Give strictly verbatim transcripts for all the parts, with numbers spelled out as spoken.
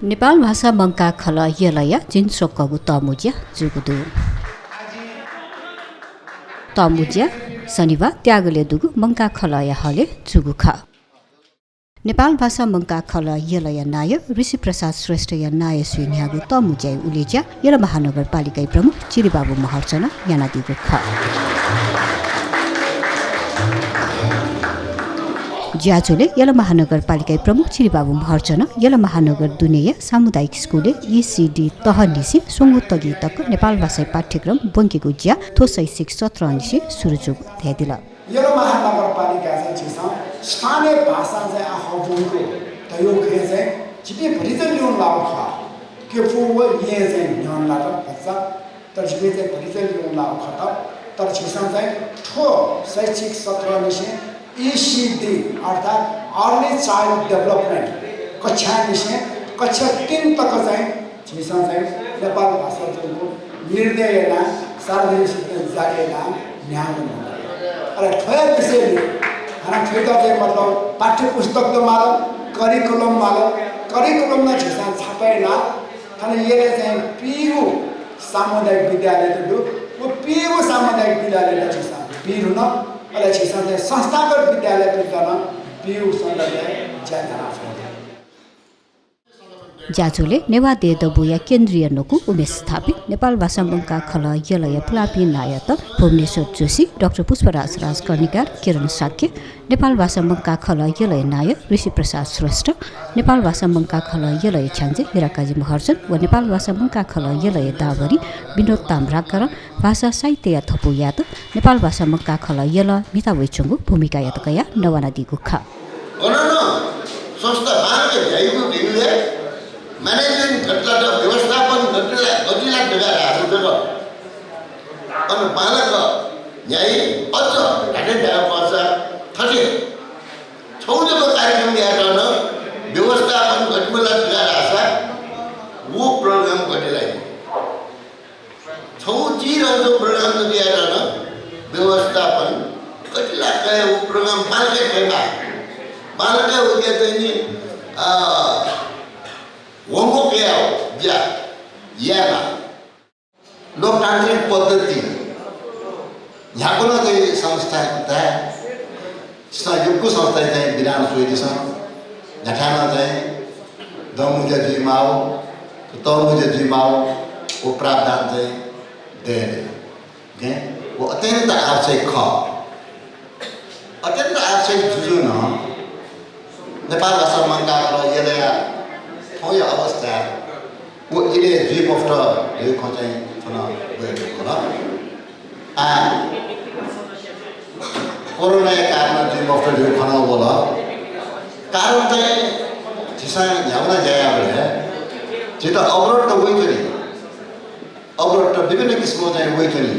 नेपाल भाषा मंकाः खलः यलया झिंस्वक्वःगु तःमुँज्या जूगु दु। तःमुँज्या शनिबाः त्यागलय् दुगु मंकाः खलःया हलय् जूगु खः। नेपाल भाषा मंकाः खलः यलया नायः ऋषि प्रसाद श्रेष्ठया नायःसुइ न्ह्याःगु तःमुँज्याया उलेज्या यल महानगरपालिकाया प्रमुख चिरिबाबु महर्जनं यानादीगु खः। ज्याझ्वलय् यल महानगरपालिकाया प्रमुख चिरिबाबु महर्जनं यल महानगर दुनेया सामुदायिक स्कुलय् ईसीडी तहंनिसें स्वंगू तगिं तक नेपाल भाषाया पाठ्यक्रम ब्वंकेगु ज्या थ्व शैक्षिक सत्रंनिसें सुरु जूगु धयादिल। यल महानगरपालिकाय् चाहिँ झीसं स्थानीय भाषां चाहिँ आखः ब्वंकेगु धयागु खँय् चाहिँ झीपिं भतिचा ल्यूल्यू खः। केफू व येँ चाहिँ न्ह्यःने लात भचा, तर झीपिं चाहिँ भतिचा ल्यूल्यू खत। तर झीसं चाहिँ थ्व शैक्षिक सत्रंनिसें ईसीडी अर्थात् Early Child Development कक्षानिसें कक्षा तीन तक चाहिँ झीसं चाहिँ नेपाल भाषा जूगु निर्णय यानाः सार्वजनिक क्षेत्रय् जारी यानाः न्ह्याःगु दु। अले थ्वया विषयलय् हानं थ्वयात चाहिँ मतलब पाठ्यपुस्तक त माल, curriculum माल, curriculum नं झीसं छापय् यानाः थन यलय् चाहिँ पीगू सामुदायिक विद्यालय दु। व पीगू सामुदायिक विद्यालयत झीसं बी धुन। अले झीसं चाहिँ संस्थागत विद्यालयपिन्त नं पीगु सन्दर्भय् ज्या यानाच्वना। ज्याझ्वलय् नेवाः देय् दबूया केन्द्रीय न्वकू उमेश स्थापित, नेपाल भाषा मंकाः खलः यलया पुलांपिं नायःत भुवनेश्वर जोशी, डाक्टर पुष्पराज राजकर्णिकार, किरण शाक्य, नेपाल भाषा मंकाः खलः यलया नायः ऋषि प्रसाद श्रेष्ठ, नेपाल भाषा मंकाः खलः यलया छ्याञ्जे हिराकाजी महर्जन व नेपाल भाषा मंकाः खलः यलया दांभरि विनोद ताम्राकारं भाषा साहित्यया थपु यायेत नेपाल भाषा मंकाः खलः यलं म्हिता वइच्वंगु भूमिकायात कयाः नवानादीगु खः। अन नं संस्था बांलाक न्ह्याइगु धइगु हे management गथे यात, व्यवस्थापन गथे यात, गथे यात धकाः धाःसा जक अन बांलाक न्ह्याइ। अझ धात्थें धायेगु खःसा थथे छगू जक कार्यक्रम यायेत नं व्यवस्थापन गथे यात धकाः धाःसा व program गथे याइ। छगू चिधंगु program जक यायेत नं व्यवस्थापन गथे यात कयाः व program बांलाक कयाः, बांलाक वयात नि, अ, वंगु कयाः ज्या यायेमाः। लोकतान्त्रिक पद्धति न्ह्याक्व नं चाहिँ संस्था धाये। झीसं यक्व संस्थाय् चाहिँ विधान स्वयादिसँ। न्ह्याथाय् नं चाहिँ दंमुँज्या जुइमाः, तःमुँज्या जुइमाः, व प्रावधान चाहिँ दये दइ। गय् व अत्यन्त आवश्यक खः। अत्यन्त आवश्यक जुजुं नं नेपाल भाषा मंकाः खलः यलया थौंया अवस्थाय् व इलय् जुइ मफुत धइगु खँ चाहिँ थन वयादीगु खः। आः कोरोनाया कारणं जुइ मफुत धइगु खँ नं वल। कारण चाहिँ झीसं न्ह्यागु नं ज्या याःबलय् झीत अवरोध त वइच्वनी, अवरोध त विभिन्न किसिमं चाहिँ वइच्वनी,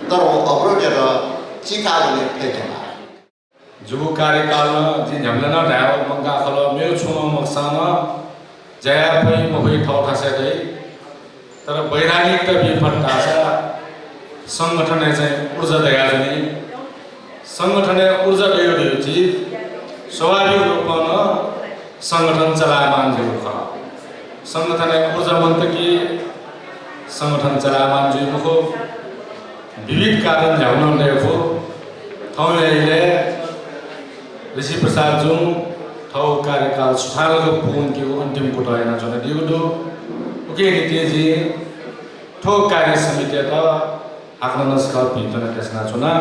तर व अवरोधयात चिकाः वने फय्केमाः। जिगु कार्यकालं जिं न्ह्याबलें नं धायेगु, मंकाः खलः मेगु छुं नं मखुसां नं ज्या याये फइ मफइ थःथासय् दइ। तर वैधानिकता बी फत धाःसा संगठनय् चाहिँ ऊर्जा दयाच्वनी। संगठनय् ऊर्जा दइगु धइगु चिज स्वाभाविक रूपं नं संगठन चलायमान जुइगु खः। संगठनय् ऊर्जा मन्त कि संगठन चलायमान जुइ मखु। विविध कारण न्ह्यागु नं दइ मखु। थौंया इलय् ऋषि प्रसाद जुं थःगु कार्यकाल सुथांलाक पूवंकेगु अन्तिम कुतः यानाच्वनादीगु दु। उकिया निंतिं जिं थ्व कार्य समितियात हाकनं नं छकः भिंतुना देछानाच्वना।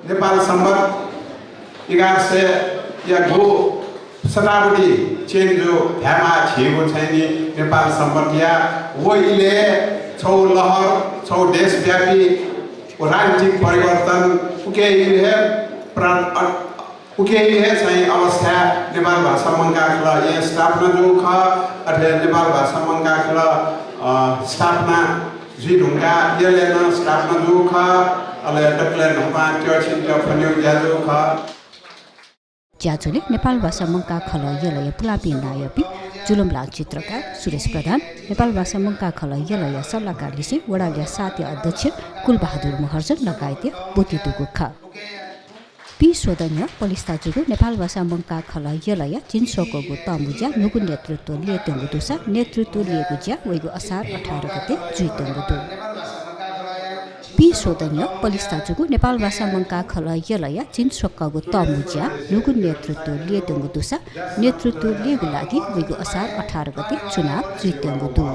नेपाल संवत् एघार सयया गु शताब्दी change धायेमाः झीगु चाहिँ नि नेपाल संवत्‌या व इलय् छगू लहर, छगू देशव्यापी राजनीतिक परिवर्तन, उकिया इलय् हे प्रा-, अ, उकिया इलय् हे चाहिँ अवस्थाय् नेपाल भाषा मंकाः खलः यँ स्थापना जूगु खः। अथे नेपाल भाषा मंकाः खलः, अ, स्थापना जुइ धुंकाः यलय् नं स्थापना जूगु खः। अले दकलय् न्हापां त्यःछिन त्यःफ्वनेगु ज्या जूगु खः। ज्याझ्वलय् नेपाल भाषा मंकाः खलः यलया पुलांपिं नायःपिं जुलमलाल चित्रकार, सुरेश प्रधान, नेपाल भाषा मंकाः खलः यलया सल्लाहकार लिसें वडाल्या सातया अध्यक्ष कुलबहादुर महर्जन लगायतया ब्वति दुगु खः। पीस्वदँ न्ह्यः पलिस्था जूगु नेपालभाषा मंकाः खलः यलया झिंस्वक्वःगु तःमुँज्या न्हूगु नेतृत्व ल्ययेत्यंगु दुसा नेतृत्व ल्ययेगु ज्या वइगु असार अठार गते जुइत्यंगु दु। पीस्वदँ न्ह्यः पलिस्था जूगु नेपालभाषा मंकाः खलः यलया झिंस्वक्वःगु तःमुँज्या न्हूगु नेतृत्व ल्ययेत्यंगु दुसा नेतृत्व ल्ययेगु लागि वइगु असार अठार गते चुनाव जुइत्यंगु दु।